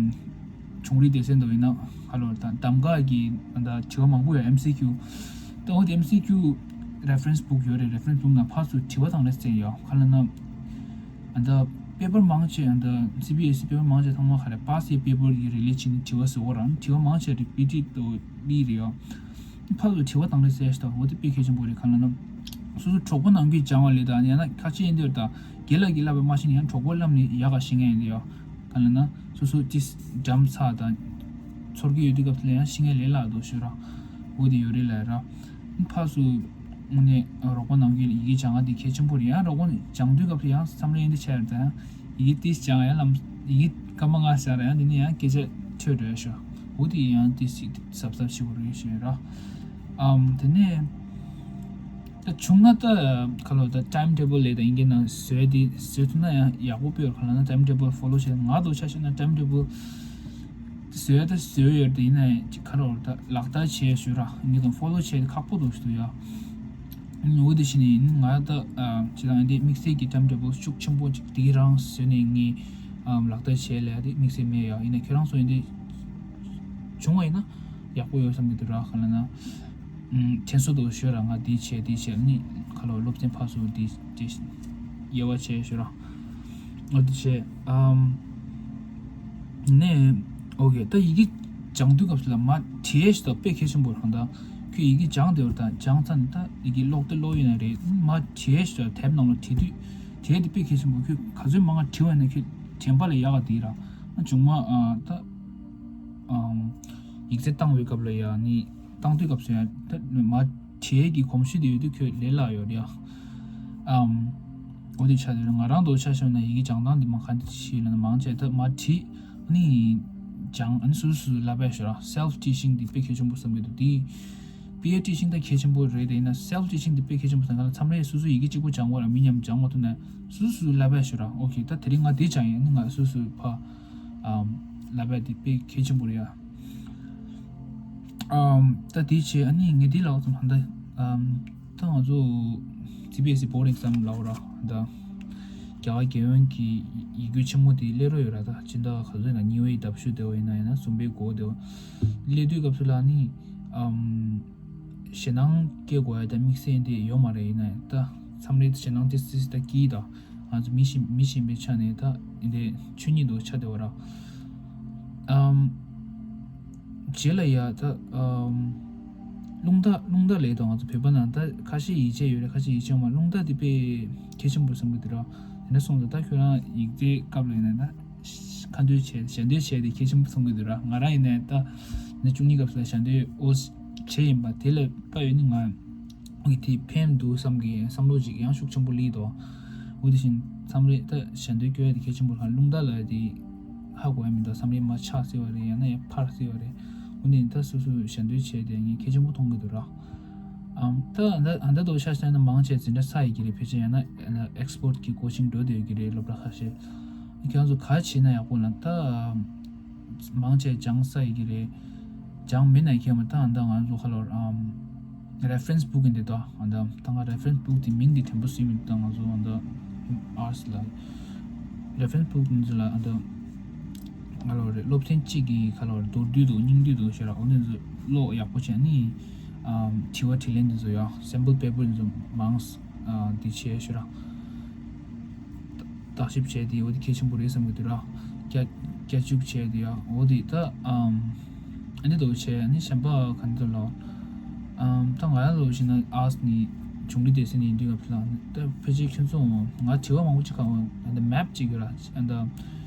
ཆུང་རིགས་སྡེ་ཚན་དུ་ཡིན་ན་ཧ་ལོ་ད་གདམ་ག་གི་ད་དྲི་བ་མང་པོ་ཡོད་M C Q། ད་འོ་དེ་M C Q་reference book་ཡོད་རེད། reference book་ནང་ཕར་ཚུར་དྲི་བ་དང་ལས་ཟེར་ཡོད་ག་ལ་ན། ཨ་ད་paper་མང་ཆེ་ཨ་ད་C B S E་paper་མང་ཆེ་ཚང་མ་ག་རེ་past year paper་ཡི་relate་བྱས་ནས་དྲི་བ་ཟེར་བ་རང་དྲི་བ་མང་ཆེ་repeated་དུ་ལི་རེད་ཡོད། ཕར་ཚུར་དྲི་བ་དང་ལས་ཟེར་ཞིག་དང་འོ་དེ་དཔེ་གལ་ཆེན་པོ་རེད། ག་ལ་ན་སོ་སོ་གྲོགས་པོ་ནང་གི་སྦྱང་བ་ལས་དང་ཡང་ན་ཁ་ཆེ་ཡིན་དུས་དང་རྒན་ལགས་ཀྱིས་བསླབ་པའི་མ་ཤེས་ན་ཡང་གྲོགས་པོ་བསླབ་ནས་ཡག་ག་ཤེས་མཁན་ཡིན་དུས་ཡོད། ག་ལ་ན་སོ་སོ་ཅིས་འགྲམ་ཚ་དང་ཚོར་གི་ཡོད་དུས་སྐབས་ལ་ཡང་ཤེས་མཁན་ལས་སླ་དོ་ཤོད་ར། འོ་དེ་ཡོད་རེད་ལ་ར། ཕར་ཚུར་དངོས་གནས་རོགས་པ་ནང་གི་ཡི་གེ་སྦྱང་ཡ་འདི་གལ་ཆེན་པོ་རེད། ཡང་རོགས་པ་སྦྱང་དུས་སྐབས་ལ་ཡང་བསམ་བློ་ཡིན་དུ་ཆ་ཡོད་དང་ཡི་གེ་ཏིས་སྦྱང་ཡ་ལམ་ཡི་གེ་སྐར་མ་ལྔ་བཞག་ར་ཡང་འདི་ནས་ཡང་སྐད་ཆ་ཐོས་འགྲོ་ཡ་ཤོག་འོ་དེ་ཡང་ཏིས་ཞིག་གཟབ་གཟབ་བྱེད་དགོས་རེད་ཞུ་ཡ་ར། ཨམ་དེ་ནས་ད་བྱུང་ན་ད་ག་ལོ་ད་time table་ལས་ད་ཡིན་གྱི་ན་བཟོས་དེ་བཟོས་ཐུབ་ན་ཡང་ཡག་པོ་དཔེ་ག་ལ་ན་time table follow་བྱས་ང་དོ་ཆ་བྱས་ན་time table་བཟོས་ད་བཟོས་ཡོད་དེ་ཡིན་ན་ཡང་ཅིག་ག་རེ་ད་ལག་བསྟར་བྱས་ཞུ་ར་ངས་དང་follow་བྱས་ཁག་པོ་འདུག་ཞུ་ཡ། འོ་དེ་བཞིན་ཡིན་ང་ད་ཅི་དང་འདི་དམིགས་བསལ་གྱི་time table་ཤུགས་ཆེན་པོ་ཅིག་དེ་རང་བཟོས་ནས་ངས་ལག་བསྟར་བྱས་ལས་དེ་དམིགས་བསལ་མེད་ཡ། ཡིན་ན་ཁྱོད་རང་ཚོ་ཡིན་དེ་བྱུང་བ་ཡིན་ན་ཡག་པོ་ཡོད་བསམ་གྱི་འདུག་ར་ག་ལ་ན། དྲན་གསོ་དུ་ཞོལ་ར་ང་འདི་བྱས་འདི་བྱས་ནི་ཁ་ལོ་སློབ་ཚན་ཕར་ཚུར་འདི་འདི་དབྱེ་བ་བྱས་ཞོལ་ར། ཨོ་འདི་བྱས་ཨམ་ནས་ཨོ་ཀེ་ད་ཡི་གེ་སྦྱང་དུས་སྐབས་སུ་ལ་མ་བྲིས་ཞིག་དང་དཔེ་གལ་ཆེན་པོ་རང་ད་ཁྱོད་ཡི་གེ་སྦྱང་བསྡད་པར་ད་སྦྱང་ཚར་ནས་ད་ཡི་གེ་ཀློག་དེ་ཀློག་ཡིན་ན་རེད་མ་བྲིས་ཞིག་དང་དེབ་ནང་ལ་བྲིས་དུས་བྲིས་དེ་དཔེ་གལ་ཆེན་པོ་ཁྱོད་ག་ཚོད་མང་ང་བྲིས་བ་ཡིན་ན་ཁྱོད་དྲན་པ་ལ་ཡག་ག་དེ་ར་ཨ་བྱུང་མ་ཨ་ད། ཡིག་ཚད་བཏང་བའི་སྐབས་ལ་ཡང་ནི་བཏང་དུས་སྐབས་སུ་ཡང་ད་མ་བྲིས་ཀྱི་གོམས་གཤིས་དེ་ཡོད་དུས་ཁྱོད་ལས་སླ་ཡོད་རེད་ཨ། ཨམ། འོ་དེ་ཆ་དེ་ང་རང་དོ་ཆ་བཞག་ན་ཡི་གེ་སྦྱང་སྟངས་འདི་མ་ག་འདི་ཤེས་ལ་ན་མང་ཆེ་ད་མ་བྲིས་ནི་སྦྱང་ཨ་ནི་སུ་སུ་ལབ་པས་ཤོད་ར་self teaching་འདི་དཔེ་གལ་ཆེན་པོ་བསམ་གྱི་འདུག་དེ། peer teaching་ད་གལ་ཆེན་པོ་རེད་དེ་ཡིན་ན་self teaching་འདི་དཔེ་གལ་ཆེན་པོ་བསམ་ག་ལ་མཚམས་རེ་སུ་སུ་ཡི་གེ་གཅིག་པོ་སྦྱང་བ་ར་མི་མཉམ་སྦྱང་མ་ཐུབ་ན་སུ་སུ་ལབ་པས་ཤོད་ར་ཨོ་ཁེ་ད་དེ་རིང་ང་འདི་སྦྱང་ཡིན་ནི་ང་སུ་སུ་ཕ། ཨམ། ལབ་ཡ་དེ་དཔེ་གལ་ཆེན་པོ་རེད་ཡ། ཨམ། ད་དེ་བྱས་ཨ་ནི་ངས་དེ་ལབ་ཙམ་ཧ་ད། ཨམ། ད་ང་ཚོ་C B S E board exam་ལབ་ར་ད། རྒྱ་གར་རྒྱལ་ཡོངས་ཀྱི་ཡིག་སྒྱུར་ཆེན་མོ་དེ་སླེབས་རོགས་ཡོད་ར་ད་སྤྱི་ཟླ་ག་ཚོད་ན་གཉིས་པའི་ཟླ་བཞི་དེ་བ་ཡིན་ན་ཡིན་ན་གསུམ་པའི་འགོ་དེ་བ། སླེབས་དུས་སྐབས་སུ་ལ་ནི། ཨམ། ཞེད་སྣང་སྐྱེ་དགོས་ཡ་ད་དམིགས་བསལ་དེ་ཡོད་མ་རེད་ཡིན་ན་ཡང་ད་མཚམས་རེ་ཞེད་སྣང་དེ་སི་སི་ད་སྐྱིད་ད། ང་ཚོ་མི་ཤེས་མི་ཤེས་པའི་ཆ་ནས་ད་འདི་ཆོས་ཉིད་དུ་ཆ་བདེ་བ་ར། ཨམ། རྗེས་ལ་ཡ་ད་ཨམ། རླུང་རྟ་རླུང་རྟ་ལས་དང་ང་ཚོ་བོད་པ་ནང་ད་ཁ་ཤས་ཡིད་ཆེས་ཡོད་རེད་ཁ་ཤས་ཡིད་ཆེས་མ་རླུང་རྟ་དེ་དཔེ་གལ་ཆེན་པོ་བསམ་གི་འདུག་ར། འདྲ་སོང་ཙང་ད་ཁྱོད་རང་ཡིག་ཚད་སྐབས་ལ་ཡིན་ན་ད་ཁ་འདོན་བྱས་ཞལ་འདོན་བྱས་ཏེ་གལ་ཆེན་པོ་མཐོང་གི་འདུག་ར། ང་རང་ཡིན་ནའི་ད་ནི་བཅུ་གཉིས་སྐབས་སུ་ལ་ཞལ་འདོན་ཨོ་བྱས་ཡིན་པ་དེ་ལས་པ་ཡོད་ནི་ང་གི་དེ་ཕན་འདུག་བསམ་གི་བསམ་བློ་ཅིག་ཡང་ཤུགས་ཆེན་པོ་སླེབས་འདུག་འོ་དེ་བཞིན་མཚམས་རེ་ད་ཞལ་འདོན་སྐྱོན་ཡ་དེ་གལ་ཆེན་པོ་རེད། རླུང་རྟ་ལ་དེ་ཧ་གོ་ཡ་མི་འདུག་མཚམས་རེ་མར་ཆག་སྲིད་པ་རེད། ཡང་ན་ཡང་འཕར་སྲིད་པ་རེད། འོ་ནི་ད་སོ་སོ་ཞལ་འདོན་བྱས་ཏེ་ངས་གལ་ཆེན་པོ་མཐོང་གི་འདུག་ར། ཨམ། ད་ཨ་ད་ཨ་ད་དོ་ཤ་ཤ་ན་མང་ཆེ་འཛིན་གྲྭ་ས་ཡི་གི་རེད། ཕལ་ཆེར་ཡང་ན་ཨེགས་པོར་ཊི་གི་ཀོ་ཆིང་འགྲོ་བསྡད་ཀྱི་རེད། སློབ་གྲྭ་ཁ་ཤས་ཁྱེད་རང་ཚོ་ག་བྱེད་ན་ཡག་པོ་ལ་ད་མང་ཆེ་སྦྱང་ས་ཡི་གི་རེད། སྦྱང་མེད་ན་ཁྱེད་མ་ད་ཨ་ད་ང་ཚོ་ཁ་ལོར་ཨམ་རེ་ཕ་རེན་སི་བུག་གི་འདི་ད་ཨ་ད་ད་ང་རེ་ཕ་རེན་སི་བུག་དེ་མིང་དེ་དྲན་པོ་སུས་མི་འདུག་ད་ང་ཚོ་ཨ་ད་ཨར་སི་ལ་རེ་ཕ་རེན་སི་བུག་དེ་ཚོ་ལ་ཨ་ད་ང་ལོ་རེད། སློབ་ཚན་གཅིག་གི་ཁ་ལོ་མདོར་བསྡུས་འདུག་སྙིང་བསྡུས་འདུག་ཤེས་ར། འོ་ནི་ཚོ་ཀློག་ཡག་པོ་བྱས་ནི། ཨམ། དྲི་བ་དྲིས་ལན་འདི་ཚོ་ཡང་སེམ་པལ་པེ་པར་འདི་ཚོ་མང་ཨ་འདི་བྱས་ཤེས་ར། བརྟག་ཞིབ་བྱས་ཏེ་འོ་འདི་གལ་ཆེན་པོ་རེད་བསམ་གི་འདུག་ར། བསྐྱར་བསྐྱར་བཅུག་བྱས་ཏེ་ཡང་འོ་འདི་ད་ཨམ། ཨ་ནི་འདུག་བྱས་ནི་གཞན་པ་ག་འདི་ལོ། ཨམ། ད་ང་ཡང་ལོ་བཞིན་ན་ཨར་སི་ནི་བྱུང་རིག་སྡེ་ཚན་ནི་ཡིན་དུས་སྐབས་ལ་ད་ཕལ་ཆེར་ཁྱོད་ཚོ་ང་དྲི་བ་མང་པོ་ཅིག་ག་འོང་ཨ་ད་མེབ་ཅིག་ཡོད་ར། ཨ་ད་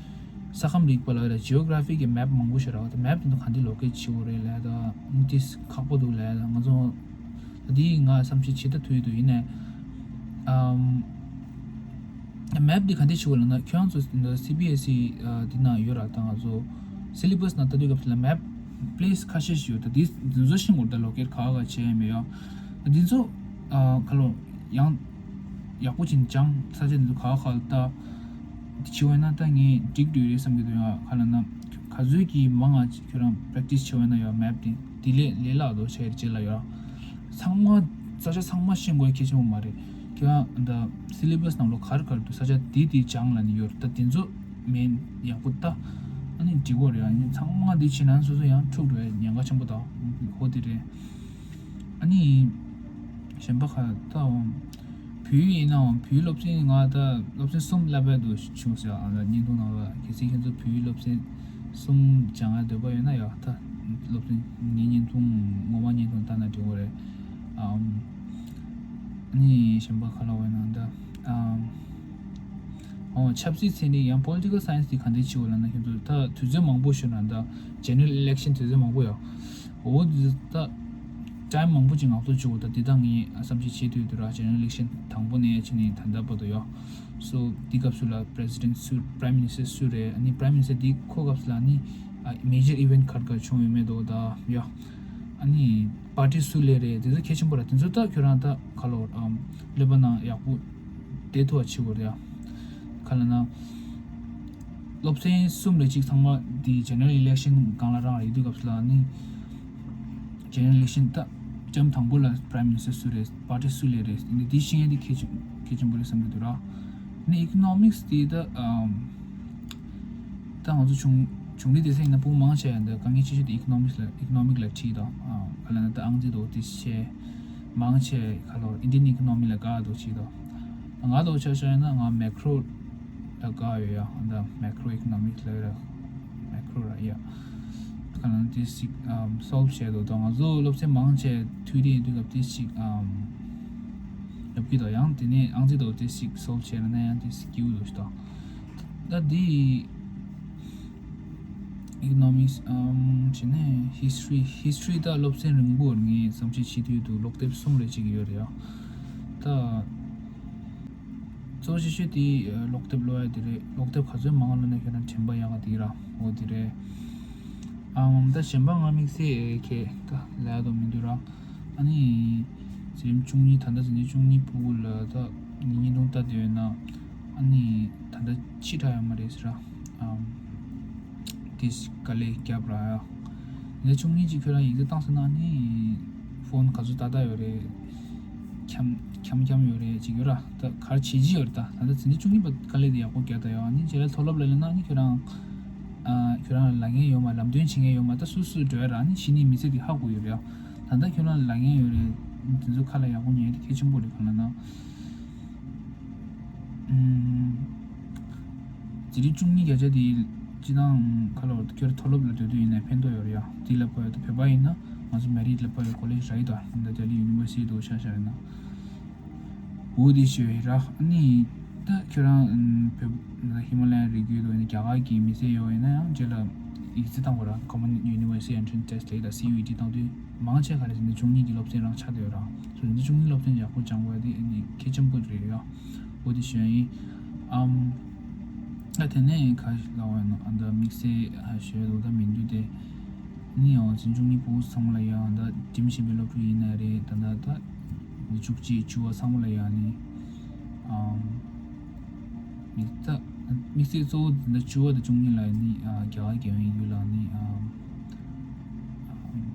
ས་ཁམས་རིག་པ་ལ་ཡོད་ར་ཇི་ཨོ་གྷ་ར་ཕི་གི་མེབ་མང་པོ་ཞིག་ར། ད་མེབ་དེ་ཚོ་ག་འདི་ལོ་ཀེཊ་བྱེད་དགོས་རེད་ལ་ད་ཨ་ནི་ཏིས་ཁག་པོ་འདུག་ལ་ད་ང་ཚོ་ད་འདི་ང་བསམ་ཤེས་བྱེད་ད་ཐུབ་ཡོད་དུ་ཡིན་ནས་ཨམ། མེབ་འདི་ག་འདྲ་ཞིག་ལབ་ན་ཁྱོད་རང་ཚོ་འདི་སི་བི་ཨེས་ཨི་འདི་ན་ཡོད་ར། ད་ང་ཚོ་སི་ལེ་བྷ་སི་ནང་ལྟ་དུས་སྐབས་ལ་མེབ་པི་ལེ་སི་ཁ་ཤས་ཤིག་ཡོད། ད་འདི་འདི་ཚོ་ཤེས་དགོས་རེད། ད་ལོ་ཀེཊ་ག་ག་བྱས་ཡོད་མེད་ཡོད། ད་འདི་ཚོ་ཨ་ཁ་ལོ་ཡང་ཡག་པོ་ཅིག་སྦྱང་ས་ཆ་འདི་ཚོ་ག་ག་ལ་ལྟ་འདི་བྱེད་འོས་ན་ད་ངས་འགྲིག་འགྲིག་རེད་བསམ་གྱི་འདུག་ཡ་ག་ལ་ན་ག་ཚོད་ཀྱིས་མང་ང་ཁྱོད་རང་པེ་རེག་ཊི་སི་བྱེད་འོས་ན་ཡ་མེབ་དེ་དེ་ལས་ལས་སླ་དོ་བྱས་རྗེས་ལ་ཡ། ཚང་མ་ས་ཆ་ཚང་མ་ཤེས་དགོས་གལ་ཆེན་པོ་མ་རེད། ཁྱེད་རང་འདི་སི་ལེ་བྷ་སི་ནང་ལོ་ག་རེ་ག་རེ་འདུག་ས་ཆ་འདི་འདི་སྦྱང་ལ་ནི་ཡོད་རེད། ད་དེ་ཚོ་མིན་ཡག་པོ་ལྟ། ཨ་ནི་འགྲིག་གོ་རེད། ཨ་ནི་ཚང་མ་འདི་བྱེད་ན་སོ་སོ་ཡང་འཁྲུག་འགྲོ་ཡ་ཉེན་ཁ་ཆེན་པོ་དང་ཧོ་དེ་རེད། ཨ་ནི་གཞན་པ་ག་ལྟ་འོང་། བོད་ཡིན་ནའང་བོད་སློབ་ཚན་ང་ད་སློབ་ཚན་གསུམ་བསླབ་པའི་འདུག་བྱུང་ཟེར། ཨ་ད་བརྙན་ཐུང་ནང་ལ་གལ་སྲིད་ཁྱེད་ཚོ་བོད་སློབ་ཚན་གསུམ་སྦྱང་ཡ་འདོད་པ་ཡོད་ན་ཡ་ད་སློབ་ཚན་ངའི་བརྙན་ཐུང་ངོ་མ་བརྙན་ཐུང་ལྟ་ན་འགྲིག་གོ་རེད། ཨམ། ཨ་ནི་གཞན་པ་ག་ལ་འོང་ན་ད་ཨམ། ཨོ་ཆབ་སྲིད་ཚན་རིག་ཡང་པོ་ལི་ཊི་ཀལ་སའེན་སི་དེ་ག་འདྲ་བྱེད་དགོས་ལབ་ན་ཁྱེད་ཚོ་ད་དུས་ཚོད་མང་པོ་ཞིག་ན་ད་ཇེ་ནེ་རལ་ཨི་ལེག་ཤན་དུས་ཚོད་མང་པོ་ཡོད། འོ་དེ་ད་ཊའིམ་མང་པོ་ཅིག་ང་ཚོ་བཅུག་ད་འདི་ད་ངས་བསམ་ཤེས་བྱེད་དུས་དུ་ར་ཇེ་ནེ་རལ་ཨི་ལེག་ཤན་དང་པོ་ནས་ཕྱིན་ནས་ད་ལྟ་བར་དུ་ཡོད། སོ་འདི་སྐབས་སུ་ལ་པི་རེ་སི་ཌེན་ཊི་སུ་པི་རའིམ་མི་ནི་སི་ཊར་སུ་རེད། ཨ་ནི་པི་རའིམ་མི་ནི་སི་ཊར་འདི་ཁོ་སྐབས་སུ་ལ་ཨ་ནི་མེ་ཇར་ཨི་ཝེན་ཊི་ག་རེ་ག་རེ་བྱུང་ཡོད་མེད་དོ་ད་ཡོད། ཨ་ནི་པར་ཊི་སུ་སླེབས་རེད། དེ་ཚོ་གལ་ཆེན་པོ་ར། དེ་ཚོ་ད་ཁྱོད་རང་ད་ག་ལོ་ཨམ་ཀླད་པ་ནང་ཡག་པོ་བསྡད་ཐུབ་པ་བྱེད་དགོས་རེད་ཡ། ག་ལ་ན་སློབ་ཚན་གསུམ་རེ་གཅིག་ཚང་མ་འདི་ཇེ་ནེ་རལ་ཨི་ལེག་ཤན་སྒང་ལ་རང་རེད་དུས་སྐབས་སུ་ལ་ནི་ཇེ་ནེ་རལ་ཨི་ལེག་ཤན་ད་ཊརམ་དང་པོ་ལ་པི་རའིམ་མི་ནི་སི་ཊར་སུ་རེད། པར་ཊི་སུ་སླེབས་རེད། འདི་འདི་ཤེས་ཡ་འདི་གལ་ཆེན་གལ་ཆེན་པོ་རེད་བསམ་གྱི་འདུག་ར། ནི་ཨི་ཀོ་ནོ་མིག་སི་འདི་ད་ཨམ། ད་ང་ཚོ་བྱུང་བྱུང་རིག་སྡེ་ཚན་ཡིན་ན་ཕྲུ་གུ་མང་ཆེ་ཡང་འདི་དཀའ་ངལ་ཆེ་ཤོས་དེ་ཨི་ཀོ་ནོ་མིག་སི་ལ་ཨི་ཀོ་ནོ་མིག་ལ་ཁྲིད་དང་། ཨ་ག་ལ་ན་ད་ཨང་རྩིས་དོ་དེ་ཤེས་མང་ཆེ་ག་ལོ་ཨིན་ཌི་ཡན་ཨི་ཀོ་ནོ་མི་ལ་དགའ་དོ་ཆེ་དོ། ང་དོ་ཆ་ཆ་ཡིན་ན་ང་མེག་རོ་ལ་དགའ་ཡོད་ཡ། འདི་མེག་རོ་ཨི་ཀོ་ནོ་མིག་ལ་ཡོད་ར་མེག་རོ་ར་ཡ། ག་ལ་ན་དེ་ཞིག་ཨམ་སོལབ་བྱས་དོ། ད་ང་ཚོ་སློབ་ཚན་མང་ཆེ་འཐུས་དེ་ཡིན་དུས་སྐབས་དེ་ཞིག་ཨམ་ཡོད་ཀྱི་དོ། ཡང་དེ་ནས་ཨང་རྩིས་དོ་དེ་ཞིག་སོལབ་བྱས་ན་ཡང་དེ་ཞིག་སྐྱིད་པོ་དོ་ཞིག་དོ། ད་འདི་ཨི་ཀོ་ནོ་མིག་སི་ཨམ་བྱས་ནས་ཧིས་ཊོ་རི། ཧིས་ཊོ་རི་ད་སློབ་ཚན་རིང་པོ་ངས་བསམ་ཤེས་བྱེད་དུས་དུ་ཀློག་དེབ་གསུམ་རེ་གཅིག་ཡོད་རེད་ཡ། ད་གཙོ་ཆེ་ཤོས་དེ་ཀློག་དེབ་ཀློག་ཡ་དེ་རེད། ཀློག་དེབ་ག་ཚོད་མང་ལོ་ན་ཁྱོད་རང་དྲན་པ་ཡག་ག་དེ་ར་འོ་དེ་རེད། ཨམ་ད་གཞན་པ་ང་དམིགས་བསལ་ཁྱེད་ད་ལས་དོ་མི་འདུག་ར། ཨ་ནི་འཛིན་རིམ་བཅུ་གཉིས་ད་ལྟ་འཛིན་རིམ་བཅུ་གཉིས་ཕྲུ་གུ་ལ་ད་ངའི་བརྙན་ཐུང་ལྟ་དེ་ཡོད་ན་ཨ་ནི་ད་ལྟ་ཕྱི་དྲགས་ཡོད་མ་རེད་ཟེར་ར། ཨམ་དེ་དཀའ་ལས་རྒྱབ་ར་ཡ། འཛིན་རིམ་བཅུ་གཉིས་ཀྱི་ཁྱོད་རང་ཡིག་ཚད་བཏང་ཟེར་ན་ཨ་ནི་ཕོན་ག་ཚོད་ཏག་ཏག་ཡོད་རེད། འཁྱམ་འཁྱམ་འཁྱམ་ཡོད་རེད་ཅིག་ཡོད་ར། ད་ག་རེ་བྱེད་ཀྱི་ཡོད་རེད། ད་ད་ལྟ་འཛིན་རིམ་བཅུ་གཉིས་པ་དཀའ་ལས་དེ་ཡག་པོ་རྒྱག་ད་ཡོད། ཨ་ནི་རྗེས་ལ་མཐོ་སློབ་ལ་སླེབས་ན་ཨ་ནི་ཁྱོད་རང་ཨ་ཁྱོད་རང་ལ་ལབ་མཁན་ཡོད་མ། ལམ་སྟོན་བྱེད་མཁན་ཡོད་མ། ད་སུ་སུ་འགྲོ་ཡ་ར་ཨ་ནི་གཞི་ནས་མི་ཚེ་དེ་ཧ་གོ་ཡོད་རེད་ཡ། ད་ལྟ་ཁྱོད་རང་ལ་ལབ་མཁན་ཡོད་རེད། དེ་ཚོ་ཁ་ལ་ཡག་པོ་ཉན་ཡ་དེ་གལ་ཆེན་པོ་རེད། གང་ལབ་ན་ཨུམ། འཛིན་རིམ་བཅུ་གཉིས་བརྒྱ་ཆ་དེ་སྤྱི་བཏང་ཁ་ལོ་ཁྱོད་མཐོ་སློབ་ལ་སྡོད་དུས་ཡིན་ན་ཕན་ཐོགས་ཡོད་རེད་ཡ། དེ་ལ་ཕ་ཡོད་དུ་བོད་པ་ཡིན་ན་ང་ཚོ་མེ་རིཊ་ལ་ཕ་ཡོད་ཀོ་ལེཇ་ར་ཡི་ད་ད་ལྡི་ལི་ཡུ་ནི་ཝར་སི་ཊི་དུ་ཤ་ཤ་ཡིན་ན། འོ་དེ་ཞུ་ཡི་ར། ཨ་ནི་ ད་ཁྱོད་རང་བོད་ཧི་མ་ལ་ཡའི་རི་རྒྱུད་དུ་ཡིན་ན་རྒྱ་གར་གྱི་མི་སེར་ཡོད་ཡིན་ན་ཡང་རྗེས་ལ་ཡིག་ཚད་བཏང་དགོས་ར། Common University Entrance Test དེ་ལ་C U E T བཏང་དུས་མང་ཆེ་ག་རེ་ཟེར་ན་བཅུ་གཉིས་ཀྱི་སློབ་ཚན་རང་ཆགས་བསྡད་ཡོད་ར། སོ་ཡིན་ན་བཅུ་གཉིས་སློབ་ཚན་ཡག་པོ་སྦྱང་དགོས་དེ་ཨ་ནི་གལ་ཆེན་པོ་རེད་ཡ། འོ་དེ་ཞུ་ཡ་ཡིན། ཨམ། ད་དེ་ནས་ག་ལ་བ་ཡིན་ན་ཨ་ད་དམིགས་བསལ་ཞུ་ཡ་འདུག་ད་མི་འདུག་དེ། ནི་ཡང་འཛིན་སྐྱོང་གཉིས་པོ་ཚང་མ་ལ་ཡང་ད་འགྲིམ་བཞིན་པའི་སློབ་ཕྲུག་ཡིན་ན་རེད། ད་ད་ད་བཅུ་གཅིག་བཅུ་བ་ཚང་མ་ལ་ཡང་ནི་ཨམ་མི་ད་དམིགས་བསལ་གཙོ་བོ་ད་བཅུ་བ་དང་བཅུ་གཉིས་ལ་ནི་ཨ་རྒྱ་གར་རྒྱལ་ཡོངས་ཡུལ་ལ་ནི་ཨམ་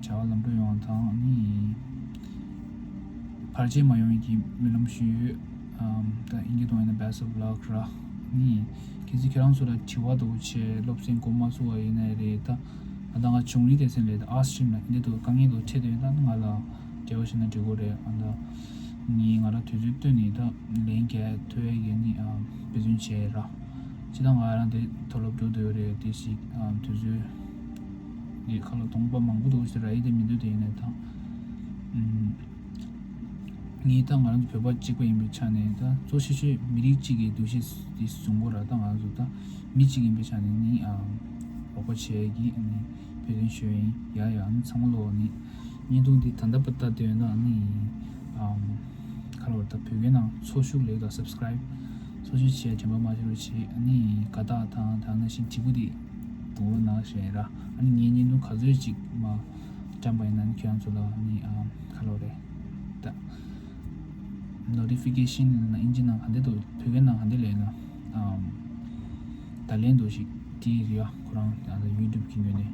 བྱ་བ་ལམ་འགྲོ་ཡོང་བ་དང་ནི་བར་ཆད་མ་ཡོང་བའི་གི་སྨོན་ལམ་ཞུ། ཨམ་ད་ཨིན་སྐད་ཐོག་ཡིན་ན་best of luck ར། ནི་གལ་སྲིད་ཁྱེད་རང་ཚོ་ལ་དྲི་བ་དང་པོ་ཆེ་སློབ་ཚན་འགོ་མ་ཚུགས་པ་ཡིན་ན་རེད་ད། ཨ་ད་ང་བྱུང་རིམ་དེ་ཚན་ལས་ད་ཨར་སི་སི་ཊི་རིམ་ལ་འདི་དུ་དཀའ་ངལ་དུ་འཕྲད་དེ་ད་ང་ལ་འབྲེལ་བ་བྱས་ན་འགྲིག་གོ་རེད། ཨ་ད་ངས་ང་རང་དུས་ཚོད་བཏོན་ནས་ད་ལན་རྒྱག་ཐུབ་ཡ་གི་ནི་ཨ་འབད་བརྩོན་བྱས་ར། ཅི་ད་ང་རང་དེ་མཐོ་སློབ་འགྲོ་འདོད་རེད། དེ་ཞིག་ཨ་དུས་ཚོད་འདི་ཁ་ལོ་སྟོང་པ་མང་པོ་འདུག་ཟེར་ར་ཡི་དེ་མི་འདུག་དེ་ཡིན་ནའི་ད་ཨུམ། ངས་ད་ང་རང་ཚོ་བོད་པ་གཅིག་པ་ཡིན་པའི་ཆ་ནས་ད་གཙོ་ཆེ་ཤོས་མི་རིགས་གཅིག་གི་འདུ་ཤེས་འདི་བཟུང་དགོས་ར། ད་ང་རང་ཚོ་ད་མི་གཅིག་ཡིན་པའི་ཆ་ནས་ནི་ཨ་རོགས་པ་བྱེད་ཀྱི་ཨ་ནི་འབད་བརྩོན་ཞུ་ཡིན། ཡ་ཡ་ཨ་ནི་ཚང་མ་ལོ་ནི་བརྙན་ཐུང་འདི་ད་ལྟ་བར་ལྟ་དོན་ན་ནི་ཨ་ཁ་ལོ་ད་བོད་སྐད་ནང་ཚོ་ཤུགས་ལས་ད་སབ་སི་ཀ་རའིབ་ཚོ་ཤུགས་བྱེད་དྲན་པ་མ་བརྗེད་རོགས་བྱེད། ཨ་ནི་དགའ་རྟགས་དང་ད་ནང་བཞིན་དྲིལ་བུ་འདི་དང་པོ་ནང་བཞིན་ར། ཨ་ནི་ངའི་བརྙན་ཐུང་ག་ཚོད་ཅིག་མ་བཀྲམ་པ་ཡིན་ན་ནི་ཁྱོད་རང་ཚོ་ལ་ནི་ཨ་ཁ་ལོ་རེད་ད། ནོ་ཊི་ཕི་ཀེ་ཤན་ཡིན་ན་ཨིན་ཇི་ནང་ག་འདྲ་འདུག་བོད་སྐད་ནང་ག་འདྲ་ལས་ན་ཨམ་ད་ལན་འདུག་ཞིག་དེ་རེད་ཡ། ཁོ་རང་ཨ་ད་ཡུ་ཊུབ་གི་ངོས་ནས་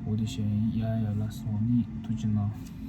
འོ་དེ་བཤད་ཡིན། ཡ་ཡ་ལ་སོང་ནི་ཐུགས་རྗེ་གནང་།